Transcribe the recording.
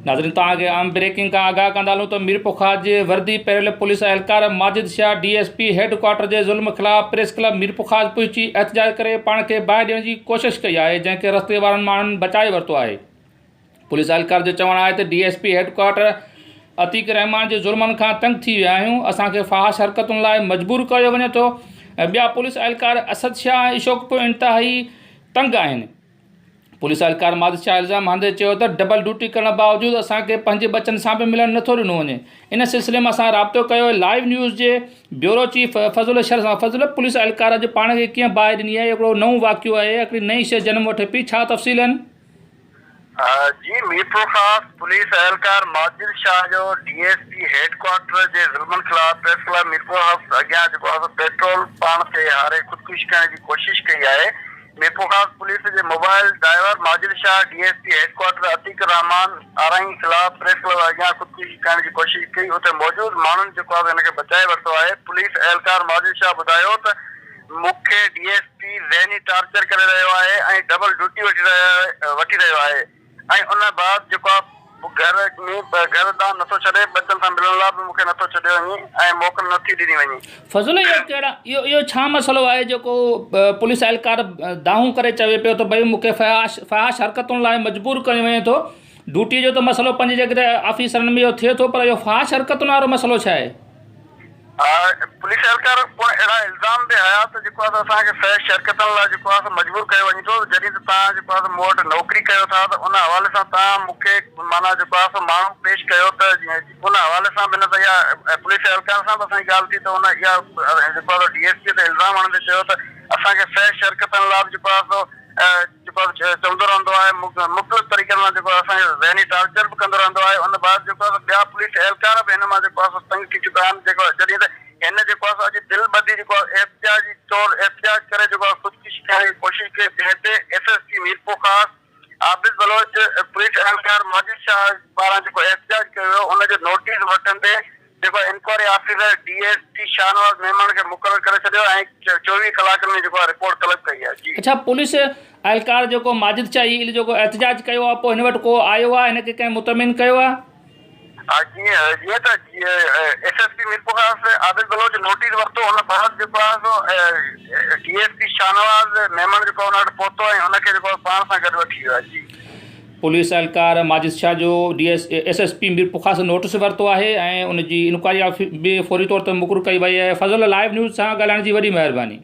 ناظرين توهان کي اهم بريڪنگ کان آگاهه ڪندا هلون ته ميرپورخاص جي وردي پهريل پوليس اهلڪار Majid Shah D S P headquarter جي ظلم خلاف پريس ڪلب ميرپورخاص پهچي احتجاج ڪري پاڻ کي باهه ڏيڻ جي ڪوشش ڪئي آهي جنهن کي رستي وارن ماڻهن بچائي ورتو آهي پوليس اهلڪار جو چوڻ آهي ته D S P headquarter Atiq ur Rehman جي ظلمن کان تنگ ٿي ويا آهيون اسان کي فحاش حرڪتن لاء مجبور ڪيو وڃي ٿو ۽ ٻيا پوليس اهلڪار اسد شاهه ۽ اشوڪ پڻ انتهائي تنگ آهن. پوليس اهلڪار ماجد شاهه الزام هڻندي چيو ته ڊبل ڊيوٽي ڪرڻ باوجود اسان کي پنهنجي ٻچن سان به ملڻ نٿو ڏنو وڃي ان سلسلي ۾ اسان رابطو ڪيو لائيو نيوز جي بيورو چيف فضل شر سان فضل پوليس اهلڪار اڄ پاڻ کي ڪيئن باهه ڏني آهي هڪڙو نئون واقعو آهي هڪڙي نئين شيء جنم وٺي پئي ڇا تفصيل آهن؟ جي ميرپورخاص پوليس اهلڪار ماجد شاهه جو D S P head quarter جي ظلمن خلاف پريس ڪلب ميرپورخاص اڳيان جيڪو آهي سو پيٽرول پاڻ تي هاري خودڪشي ڪرڻ جي ڪوشش ڪئي آهي ميرپورخاص پوليس جي mobile driver Majid Shah D S P headquarter Atiq ur Rehman Arain خلاف پريس ڪلب اڳيان خودڪشي ڪرڻ جي ڪوشش ڪئي اتي موجود ماڻهن جيڪو آهي هن کي بچائي ورتو آهي پوليس اهلڪار ماجد شاهه ٻڌايو ته مون کي ڊي ايس پي ذهني ٽارچر ڪري رهيو آهي ۽ ڊبل ڊيوٽي وٺي رهيو آهي ۽ ان بعد جيڪو آ گهر ۾ گهر ڏانهن نٿو ڇڏي، ٻچن سان ملڻ لاء به مون کي نٿو ڇڏيو وڃي ۽ موڪل نٿي ڏني وڃي. فضل اهو ڪهڙا اهو اهو ڇا مسئلو آهي جيڪو پوليس اهلڪار دانهون ڪري چوي پيو ته ڀئي مون کي فحاش فحاش حرڪتن لاء مجبور ڪيو وڃي ٿو ڊيوٽي جو ته مسئلو پنهنجي جڳهه تي آفيسرن ۾ اهو ٿئي ٿو پر اهو فحاش حرڪتن وارو مسئلو ڇا آهي؟ پوليس اهلڪار پوء اهڙا الزام به هنيا ته جيڪو آهي سو اسان کي فحش حرڪتن لاء جيڪو آهي سو مجبور ڪيو وڃي ٿو جڏهن ته توهان جيڪو آهي سو مون وٽ نوڪري ڪيو ٿا ته ان حوالي سان توهان مون کي معنيٰ جيڪو آهي سو ماڻهو پيش ڪيو ته ان حوالي سان به نه ته اها پوليس اهلڪار سان به اسان جي ڳالهه ٿي ته ان اها جيڪو آهي سو ڊي ايس پي تي الزام هڻندي چيو ته اسان کي فحش حرڪتن لاء به جيڪو آهي سو جيڪو آهي چوندو رهندو آهي مختلف طريقن سان جيڪو اسان کي ذهني ٽارچر به ڪندو رهندو آهي ان بعد جيڪو آهي ٻيا پوليس اهلڪار به هن مان جيڪو آهي سو تنگ ٿي چڪا آهن جيڪو جڏهن ته هن جيڪو آهي سو اڄ دل ٻڌي جيڪو آهي احتجاجي طور احتجاج ڪري جيڪو آهي خودڪشي ڪرڻ جي ڪوشش ڪئي جنهن تي S S P Mirpurkhas Abid Baloch police اهلڪار ماجد شاهه پاران جيڪو احتجاج ڪيو ويو ان جو نوٽيس وٺندي جيڪو inquiry officer D S P Shahnawaz Memon کي مقرر ڪري ڇڏيو ۽ 24 ڪلاڪن ۾ جيڪو آهي رپورٽ طلب ڪئي آهي جي. اڇا پوليس اهلڪار جيڪو ماجد شاهي علي جيڪو احتجاج ڪيو آهي پوء هن وٽ ڪو آيو آهي هن کي ڪنهن مطمئن ڪيو آهي؟ ها جي جيئن ته S S P Mirpurkhas Abid Baloch notice ورتو ان بعد جيڪو آهي سو D S P Shahnawaz Memon جيڪو ان وٽ پهتو ۽ ان کي جيڪو پاڻ سان گڏ وٺي ويو آهي جي. پوليس اهلڪار ماجد شاهه جو D S S S P Mirpurkhas notice ورتو آهي ۽ ان جي انڪوائري به فوري طور تي مقرر ڪئي وئي آهي فضل لائيو نيوز سان ڳالهائڻ جي وڏي مهرباني.